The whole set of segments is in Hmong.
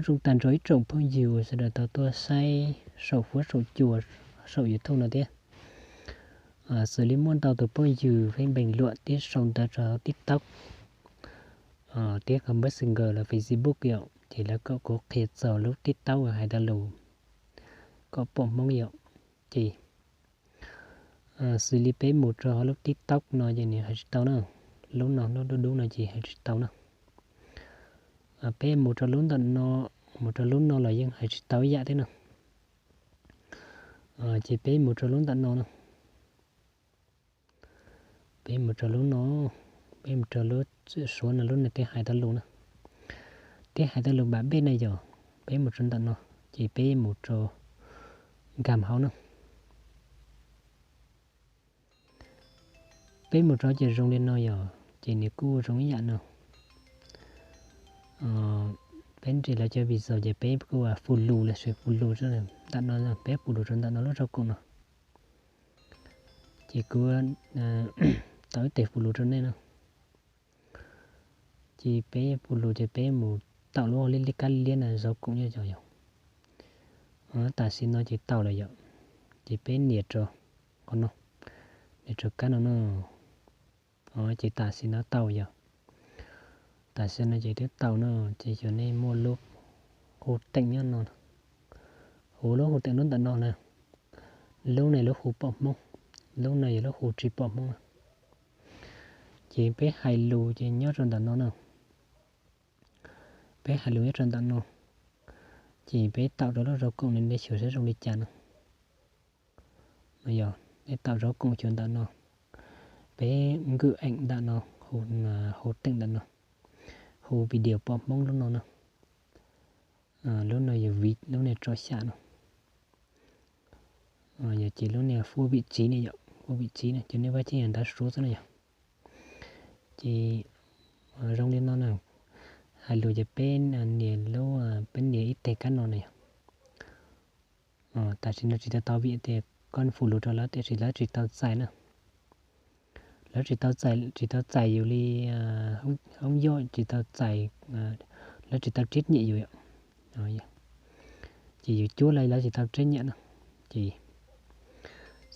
Zoo tag nrho ib tsoom phooj ywg uas sawv daws tau tuaj saib saum huab saum cua saum YouTube no thiab. Xws li muaj ntau tus phooj ywg pheej npees luam thiab sau ntawv rau hauv TikTok thiab qhov Messenger los Facebook yom, ces lawv kom kuv qhia txog lub TikTok hais tau lus kom pom Hmoob yom. Ces xws li peb mus rau hauv lub TikTok no ces nws hais tsis tau na. Lub no lub dub dub no ces hais tsis tau na. Peb mus rau lub ntawm no, mus rau lub no los yeej hais tsis tau ib yam thiab na. Ces peb mus rau lub ntawm no na. Peb mus rau lub no, peb mus rau lub suav no, lub no thiaj hais tau lus na. Thiaj hais tau lus npam npej na yom. Peb mus rau ntawm no, ces peb mus rau nkag hauv na. Peb mus rau ces zoo li no yom, ces nws kuj zoo ib yam no. Peb nres lawv cov video ces peb kuj ua follow los sis follow ntawm no, peb follow rau ntawm no lub zaj koom no. Ces kuv tau ib teg follow rau nej na. Ces peb follow ces peb mus taum lub liab liab kab liab no zaj koom nyob yom. Tam sim no ces tau lawm yom. Ces peb nias rau qhov no, nias rau kab no no. Ces tam sim no tau yom. Tam sim no ces twb tau no, ces xyov nej muaj lub hu teem nyob no, hu lub hu teem lub ntawm no na. Lub no lub hu pom Hmoob, lub no yog lub hu tsis pom Hmoob na. Ces peb hais lus ces nyob rau ntawm no na. Peb hais lus nyob rau ntawm no, ces peb taum rau lub zaj koom no nej xyuas saib zoo li cas no. Yog nej taum zaj koom xyuas ntawm no, peb nkws eem ntawm no, hu teem ntawm no, hu video pom Hmoob lub no na. Lub no yog vim lub nej tso xyam no. Yog ces lub nej hu vim tsiv ne yom, hu vim tsiv no ces nej vaj tsij yog ntawv suav xwb no yog. Ces zoo li no na, hais lus ces peb nias lub, peb nias ib teg kab no na yog. Tam sim no tsis tau tau vim tias koj follow rau lawv tiam sis lawv tsis tau txais na. Lawv tsis tau txais, tsis tau txais yus li, hoob yoj tsis tau txais, lawv tsis tau trách nhiệm yus yom. Ces yus cuab lawv, lawv tsis tau trách nhiệm na. Ces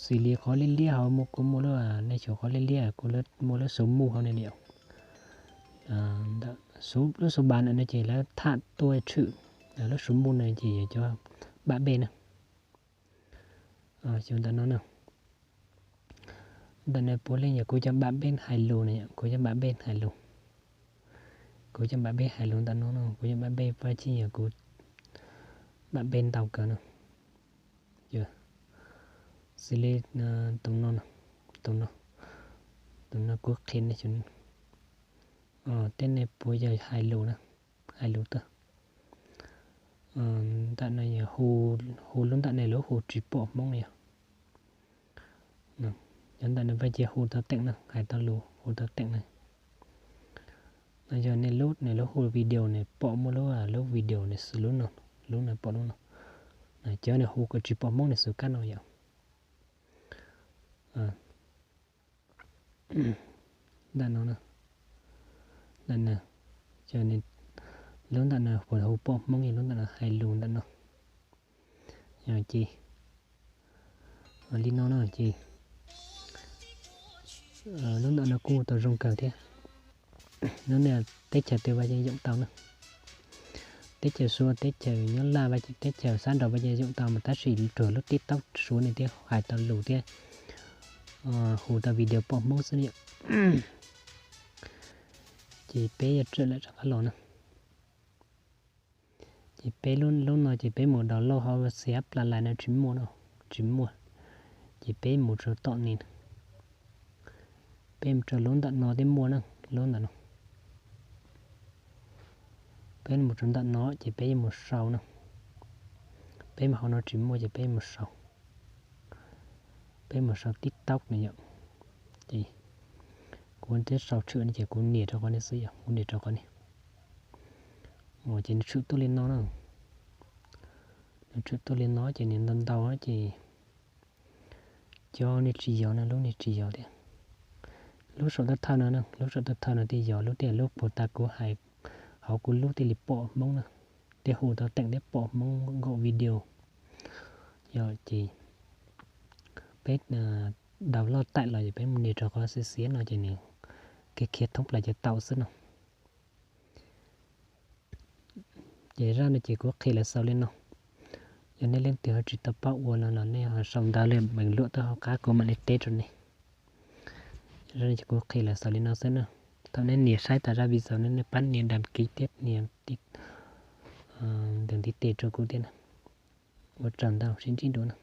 xws li qhov liab liab hauv kuv muaj lub, nej xyuas qhov liab liab kuv muaj lub xu mus hauv ne yom. Lub xu npas ntawm no ces lawv tham tuaj tshwm, lub xu mus no ces yog cov npam npej na. Xyuas ntawm no na. Ntawm no puav leej yog kuv cov npam npej hais lus na, kuv cov npam npej hais lus. Kuv cov npam npej hais lus ntawm no no, kuv cov npam npej vaj tsij yog kuv npam npej ntau kawg no. Xws li tus no, tus no, tus no kuv qhia nej xyuas. Tej no puav yog hais lus na, hais lus tuaj. Ntawm no yog hu, hu lub ntawm no lub hu tsis pom Hmoob no yog. Cov ntawm no vaj cia hu tau teem na, hais tau lus hu tau teem na. No yog nej lub, nej lub hu video nws pom muaj lub, lub video nws xws lub no, lub no pom lub no. Cov nws hu kom tsis pom Hmoob nws xws kab no yom. Ntawm no, ntawm no, lub ntawm no puas hu pom Hmoob, yog lub ntawm no hais lus ntawm no. Ces li no no ces lub ntawm no kuj tau zoo kawg thiab. Lub no teb chaws twg vaj yeej yoom tau na. Teb chaws Suav, teb chaws Nyab Laj, teb chaws sab nraud vaj yeej yoom tau mas tab sis tsuas lub TikTok Suav no thiaj hais tau lus thiab hu tau video pom Hmoob xwb na yom. Ces peb yuav raws lawm rov qab los na. Ces peb lub no ces peb mus download hauv xia plas lais no tsis muaj no, tsis muaj. Ces peb mus rau tom ni, peb mus rau lub ntawm no thiaj muaj na, lub ntawm no. Peb mus rau ntawm no ces peb yuav mus sau na. Peb mus hauv no tsis muaj ces peb mus sau. Peb mus sau TikTok no yom. Ces kuv twb sau tshwm no ces kuv nias rau qhov no xwb yom, kuv nias rau qhov no. Ces nws tshwm tuaj li no na. Nws tshwm tuaj li no ces nws ntau ntau ces cov nej tsis yog no, lub nej tsis yog thiab. Lub saum thawj thawj no, lub saum thawj thawj no thiaj yog, lub thiaj lub puag ta kuv hais, hauv kuv lub thiaj li pom Hmoob na. Tej hu tau teem thiab pom Hmoob nkaum video. Yog ces peb download tawm los ces peb mus nias rau qhov xiav xiav no ces nws khiav thoob plaws ces tau xwb no. Ces zaj no ces kuv qhia lawv xaus li no. Yog nej leej twg ho tsis tau paub ua no los nej ho sau ntawv li meem luam tuaj hauv qab kuv mam li teb rau nej. Zaj no ces kuv qhia lawv xaus li no xwb na. Thaum nej nias saib tas zaj video no nej pab nias đăng ký thiab nias ntawm ntiv tes rau kuv thiab na. Ua tsaug ntau, sib ntsib dua na.